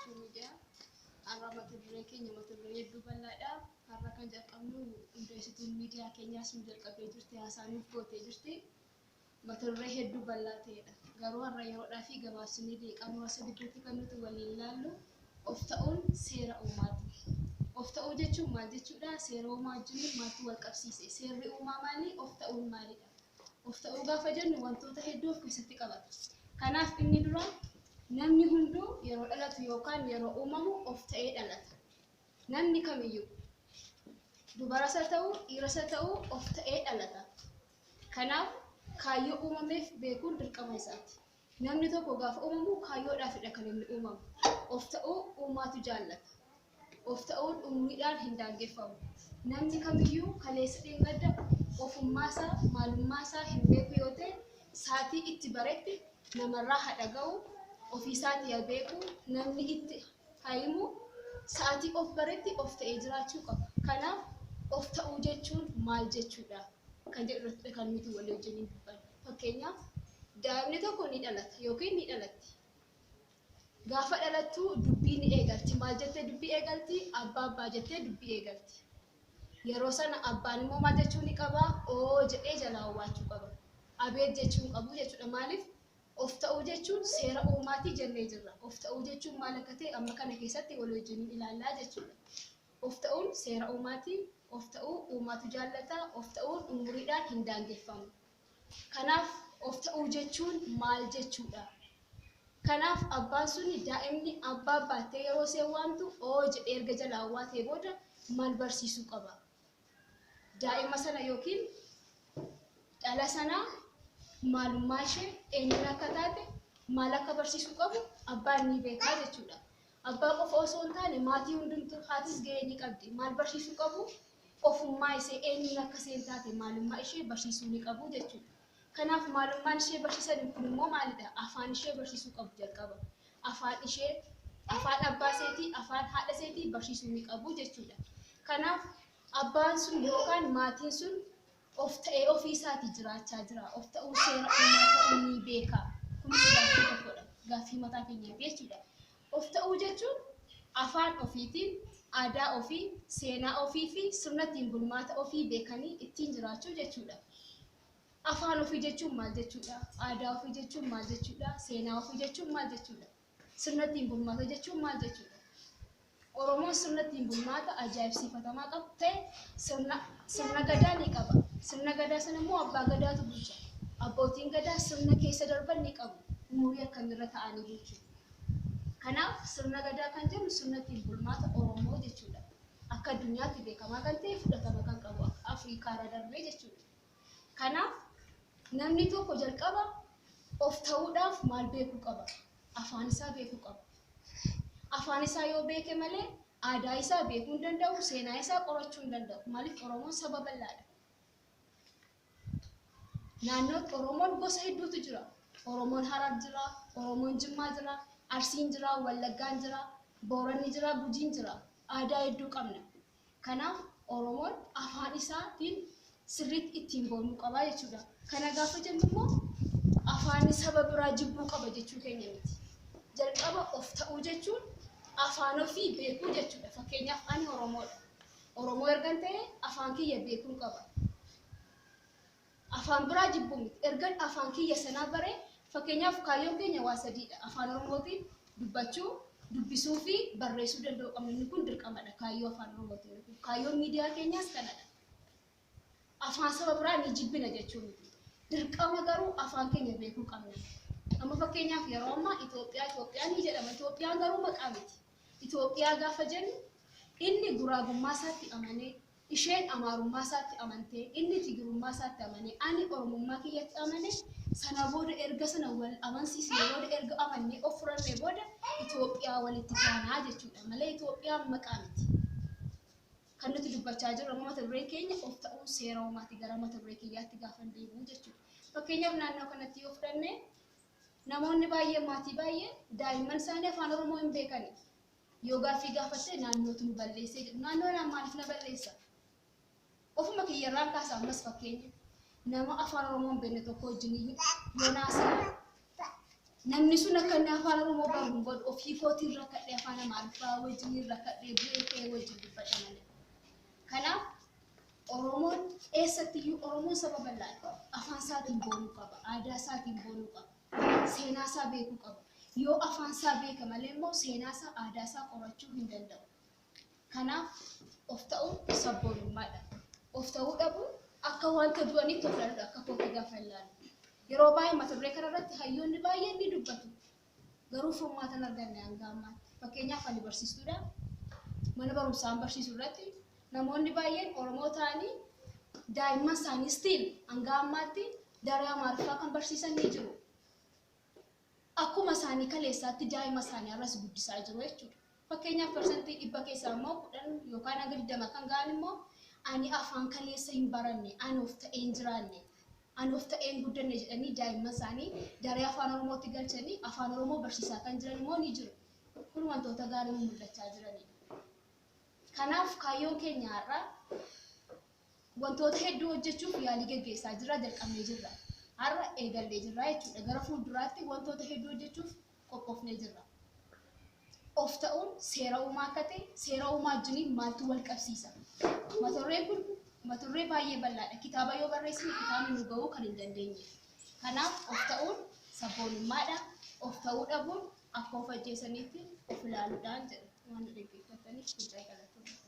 Abbichuu Miidiyaa. Har'a mata duree keenya mata duree hedduu bal'aadha. Har'a kan jalqabnu hundeessituun miidiyaa keenyaas nu jalqabee jirti, haasaa nuuf gootee jirti. Mata duree hedduu bal'aa ta'edha. Garuu har'a yeroodhaa fi gabaabsinee daqiiqaa muraasa gidduutti kan nuti waliin ilaallu of ta'uun seera uumaati. Of ta'uu jechuun maal jechuudha? Seera uumaa wajjin maaltu wal qabsiise? Seerri uumaa maali? Of ta'uun maalidha? Of ta'uu gaafa jennu wantoota hedduu of keessatti qabata. Kanaaf inni dura, namni hunduu yeroo dhalatu yookaan yeroo uumamu of ta'ee dhalata. Namni kamiyyuu dubaras haa ta'u dhiiras haa ta'u of ta'ee dhalata. Kanaaf kaayyoo uumameef beekuun dirqama isaati. Namni tokko gaafa uumamu kaayyoodhaafidha kan inni uumamu. Of ta'uu uumaatu jaallata. Of ta'uun umuriidhaan hin daangeffamu. Namni kamiyyuu kaleessa dheengadda ofummaasaa, maalummaasaa hin beeku yoo ta'e, saatii itti baretti namarraa haa dhaga'u, ofiisaatii haa beeku, namni itti haa himu, sa'aatii of baretti of ta'ee jiraachuu qaba. Kanaaf of ta'uu jechuun maal jechuudha kan jedhu irratti kan nuti walii wajjiniin dubbannu. Fakkeenyaaf, daa'imni tokko ni dhalata yookiin ni dhalatti. Gaafa dhalattu dubbii ni eegalti. Maal jettee dubbii eegalti? Abbaa, abbaa jettee dubbii eegalti. Yeroo sana abbaan immoo maal jechuu ni qaba? Oo jedhee jalaa owwaachuu qaba. Abeet jechuu hin qabu jechuudha. Maaliif? Of ta'uu jechuun seera uumaatii jennee jirra. Of ta'uu jechuun maal akka ta'e amma kana keessatti walii wajjin ilaallaa jechuudha. Of ta'uun seera uumaatii, of ta'uu uumaatu jaallata, of ta'uun umuriidhaan hin daangeffamu. Kanaaf of ta'uu jechuun maal jechuudha? Kanaaf abbaan suni daa'imni abbaa abbaattee yeroo isheen waamtu oo jedhee erga jalaa owwaatee booda maal barsiisuu qaba? Daa'ima sana yookiin dhala sana maalummaa ishee, eenyuun akka taate, maal akka barsiisuu qabu abbaan ni beekaa jechuudha. Abbaa qofa osoo hin taane maatii hundumtuu, haatis gahee ni qabdi. Maal barsiisuu qabu? Ofummaa ishee, eenyuun akka isheen taate, maalummaa ishee barsiisuu ni qabu jechuudha. Kanaaf maalummaan ishee barsiisan kun immoo maalidha? Afaan ishee barsiisuu qabu jalqaba. Afaan ishee, afaan abbaa isheetii, afaan haadha isheetii barsiisuu ni qabu jechuudha. Kanaaf abbaan sun yookaan maatiin sun of ta'ee ofii isaatii jiraachaa jira. Of ta'uu seera uumaa ta'uu ni beeka. Kunis gaaffii tokkodha. Gaaffii mataa keenyaati jechuudha. Of ta'uu jechuun afaan ofiitiin aadaa ofii, seenaa ofii fi sirna ittiin bulmaata ofii beekanii ittiin jiraachuu jechuudha. Afaan ofii jechuun maal jechuudha? Aadaa ofii jechuun maal jechuudha? Seenaa ofii jechuun maal jechuudha? Sirna ittiin bulmaata jechuun maal jechuudha? Oromoon sirna ittiin bulmaata ajaa'ibsiifatamaa qabu ta'e sirna gadaa ni qaba. Sirna gadaa sana immoo abbaa gadaatu bulcha. Abbootiin gadaa sirna keessa darban ni qabu. Umurii akkamirra ta'anii bulchu. Kanaaf sirna gadaa kan jennu sirna ittiin bulmaata Oromoo jechuudha. Akka addunyaatti beekamaa kan ta'e, fudhatama kan qabu akka Afriikaarra darbee jechuudha. Kanaaf namni tokko jalqaba of ta'uudhaaf maal beekuu qaba? Afaan isaa beekuu qaba. Afaan isaa yoo beeke malee aadaa isaa beekuu hin danda'u, seenaa isaa qorachuu hin danda'u. Maaliif? Oromoon saba bal'aadha. Naannootti Oromoon gosa hedduutu jira. Oromoon Harar jira, Oromoon Jimmaa jira, Arsiin jira, Wallaggaan jira, Booranni jira, Gujiin jira. Aadaa hedduu qabna. Kanaaf Oromoon afaan isaatiin sirriitti ittiin boonuu qaba jechuudha. Kana gaafa jennu immoo afaan saba biraa jibbuu qaba jechuu keenya miti. Jalqaba of ta'uu jechuun afaan ofii beekuu jechuudha. Fakkeenyaaf, ani Oromoodha. Oromoo ergan ta'e afaan kiyya beekuun qaba. Afaan biraa jibbuu miti. Ergan afaan kiyya sanaa bare, fakkeenyaaf, kaayyoon keenya waa sadiidha. Afaan Oromootiin dubbachuu, dubbisuu fi barreessuu danda'uu qabna. Inni kun dirqamadha. Kaayyoo afaan Oromootiin beekuu. Kaayyoon miidiyaa keenyaas kanadha. Afaan saba biraa ni jibbina jechuu miti. Dirqama garuu afaan keenya beekuu qabna. Amma fakkeenyaaf, yeroo ammaa Itoophiyaa, Itoophiyaa ni jedhama. Itoophiyaan garuu maqaa miti. Itoophiyaa gaafa jennu inni Guraagummaa isaatti amanee, isheen Amaarummaa isaatti amantee, inni Tigirummaa isaatti amanee, ani Oromummaa kiyyatti amanee, sana booda erga sana wal amansiisne booda, erga amannee of furannee booda Itoophiyaa walitti taanaa jechuudha malee Itoophiyaan maqaa miti. Kan nuti dubbachaa jirru amma mata dureen keenya of ta'uun seera uumaati, gara mata duree kiyyaatti gaafa deebi'u jechuudha. Fakkeenyaaf, naannoo kanatti yoo fudhanne, namoonni baay'een, maatii baay'een daa'imman isaanii afaan Oromoo hin beekani. Yoo gaaffii gaafatte naannootu nu balleessee jedhu. Naannoon maaliif na balleessa? Ofuma kiyyarraan kaasa ammas fakkeenya. Nama afaan Oromoo hin beekne tokko wajjin yoo naasa'e Namni sun akka inni afaan Oromoo baru hin godhu, ofii kootiin rakkadhee afaan Amaariffaa wajjin rakkadhee bu'ee ka'ee wajjin dubbadha malee. Kanaaf Oromoon eessattiyyuu Oromoon saba bal'aadha. Afaan isaatiin boonuu qaba, aadaa isaatiin boonuu qaba, seenaa isaa beekuu qaba. Yoo afaan isaa beeka malee immoo seenaa isaa, aadaa isaa qorachuu hin danda'u. Kanaaf of ta'uun sabboonummaadha. Of ta'uu dhabuun akka wanta du'anitti of ilaaluudha akka kootti gaafa ilaalu. Yeroo baay'ee mata duree kanarratti hayyoonni baay'een ni dubbatu. Garuu furmaata hin arganne hanga ammaatti. Fakkeenyaaf ani barsiistuudha. Mana barumsaan barsiisuu irratti namoonni baay'een Oromoo ta'anii daa'imman isaanii still hanga ammaatti daree Amaariffaa kan barsiisan ni jiru. Akkuma isaanii kaleessaatti daa'ima isaanii har'as guddisaa jiru jechuudha. Fakkeenyaaf 100% keessaa immoo 10 yookaan hanga 20 kan ga'an immoo ani afaan kaleessa hin baranne, ani of ta'ee hin jiraanne, ani of ta'ee hin guddanne jedhanii daa'imman isaanii daree afaan Oromootti galchanii afaan Oromoo barsiisaa kan jiran immoo ni jiru. Kun wantoota gaarii mul'achaa jiranidha. Kanaaf kaayyoon keenya har'aa wantoota hedduu hojjechuuf yaalii geggeessaa jirra, jalqabnee jirra. Har'a eegallee jirra jechuudha. Gara fuulduraatti wantoota hedduu hojjechuuf qophoofnee jirra. Of ta'uun seera uumaa akka ta'e, seera uumaa wajjiniin maaltu wal qabsiisa? Mata dureen kun mata duree baay'ee bal'aadha. Kitaaba yoo barreessine kitaabni nu ga'uu kan hin dandeenye. Kanaaf of ta'uun sabboonummaadha. Of ta'uu dhabuun akka of ajjeesaniitti of ilaaluudhaan jedha. Waan dhaggeeffataniif guddaa galatoomna.